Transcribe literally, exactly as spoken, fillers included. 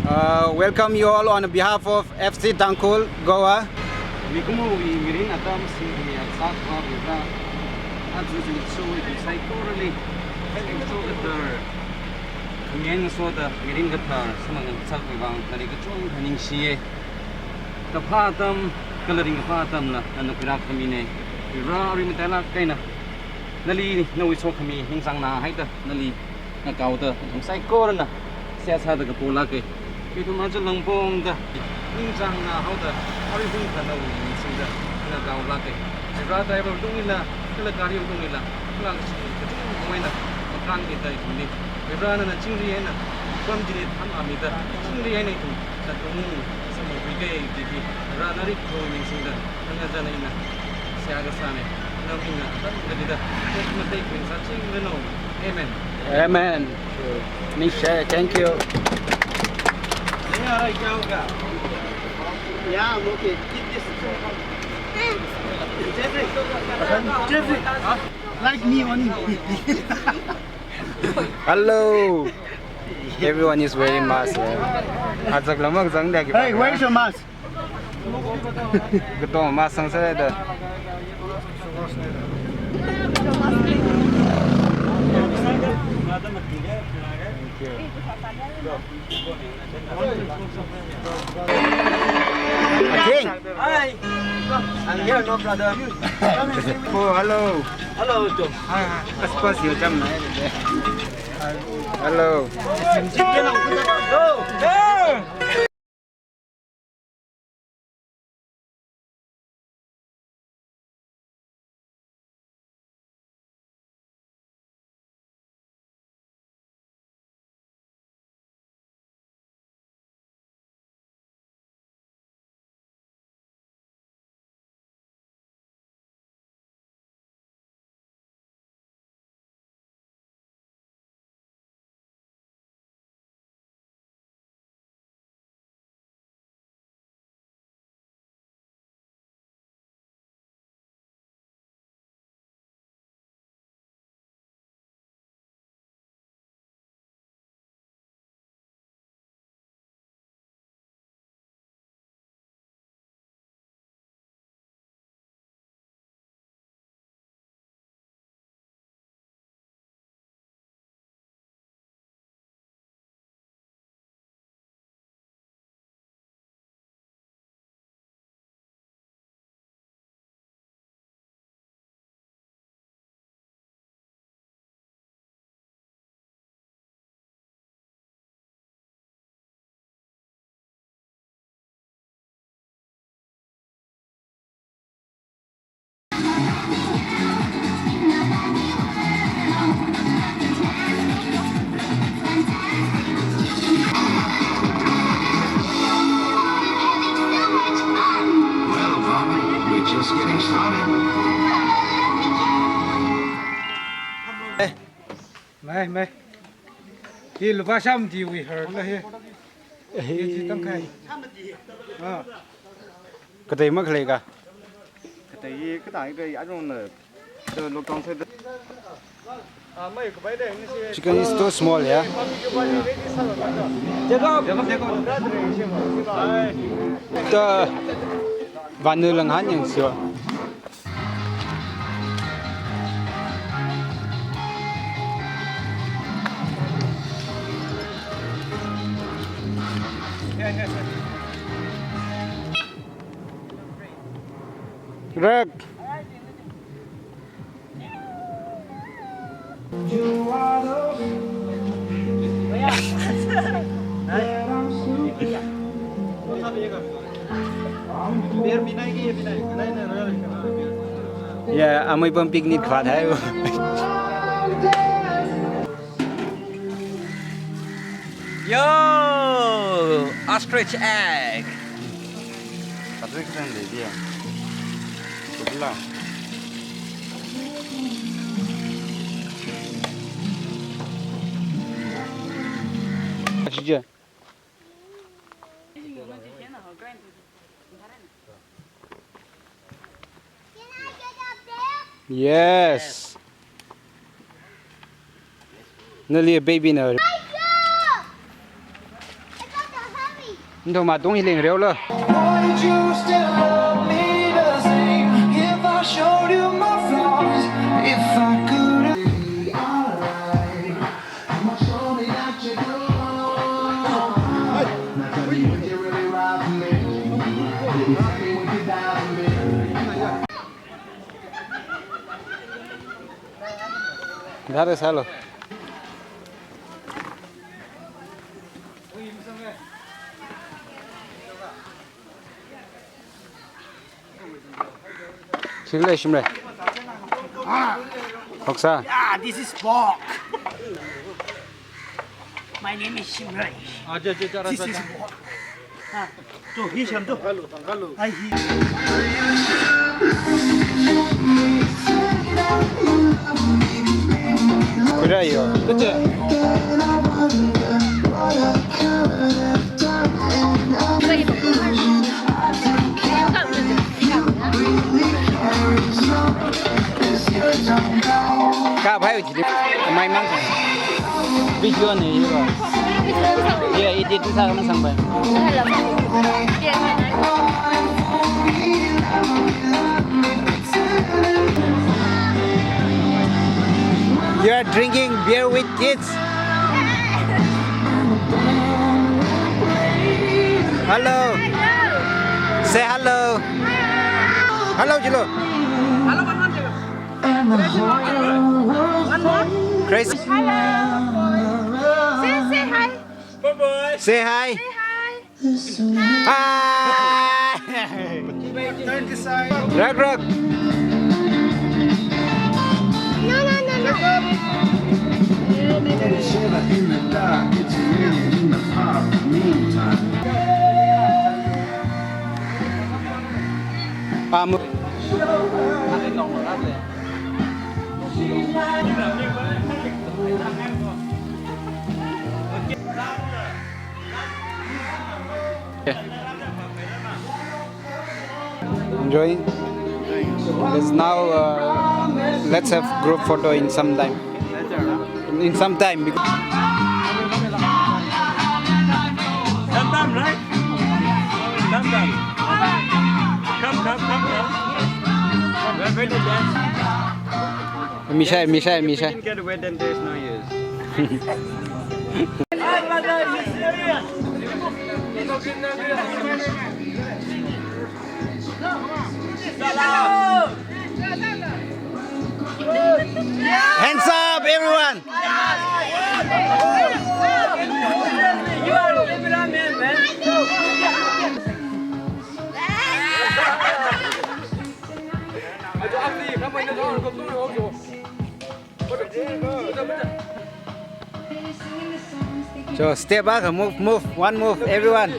Uh, welcome you all on behalf of F C Tangkhul, Goa. Mikumowui mirin atam singli atsakva Vare, aja zimiksho hi saikorali, zimiksho kathar, khangayān ngasoda mirin kathar samphangkachāwui vang nali kachungkha ningshiya. Kaphā atam, kala ringkaphā atamla nana khuirākhamina. Vare, arui matailāk eina nali nawui sokhami ningchāngnāhaida nali ngakaoda nathum saikorana seihā sāda kapolāka. Ithum aja langpongda ningchāngnāhaoda, arui hungkha nawui ming singda ngakaolāka. Vare, driver tungla, kala gari tungla, kala kashi kachungkha eina makhangkida ithumli Vare nana chingri eina, pam chili tham amida, chingri eina ithum nathum samui khuika kaji hi Vare nali khawui ming singda ngachāna ina seihā kasāna. Nawui mingna atam kachida, Christmas Day khawui sāchingranu. Amen. Amen. Ningshi, thank you. Yeah, I'm okay. Eat this. Jeffrey. Jeffrey. Like me only. Hello. Everyone is wearing mask, eh? Azak lamak zang dia ki. Hey, where's your mask? Kato mask sang sa da. Thank you. Hi. I'm here, no brother. Oh, hello. Hello, Joe. Hi, hi. Of course, you jump, right? Hello. Hello. Mai, mai. Hi lupā sham di we heard la hi. Hi chi tangkhai. Ah. Katei makhalei ka? Katei hi katei katei, I don't know. The lockdown side. Chicken is too small, yeah? Jacob, Jacob, Jacob. The vanilla ngan yang siwa. Rek. Yeah, amei pam picnic khavāt hai. Yo, ostrich egg. Patrick san de dia. Kubla. Achi je. Yes. Nali a baby na. Hi, Joe. I got the Ndo matung hiling reo lo. Would you still love me the same if I showed you my flaws? If I could be alright. I'ma show me that you do. Now tell me, would you really ride for me? Baby, tell me, would you die for me? That is hello. Shimrei, shimrei. Oksa. Yeah, this is pork. My name is Shimrei. This is pork. Ah, to, hi sham to. Ai, hi. Khuira yo. Kaphai uji mai mang. Video ni yo. Yeah, edit sa mang sang bai. You are drinking beer with kids. Hello. Say hello. Hello, Jilo. Hello, one more. One more. Grace. Hello. Say, say hi. Say hi. Say hi. Hi. Rak, rak. No, no, no, no. Pam. Enjoying? Let's now, uh, let's have group photo in some time. In some time, because Sometime, right? Sometime. Come, come, come, come. We're ready to dance. Mishai, Mishai, Mishai. If we didn't get wet, then there's no use. Hands up, everyone! You are a cameraman, man. So step back, move, move, one move, everyone.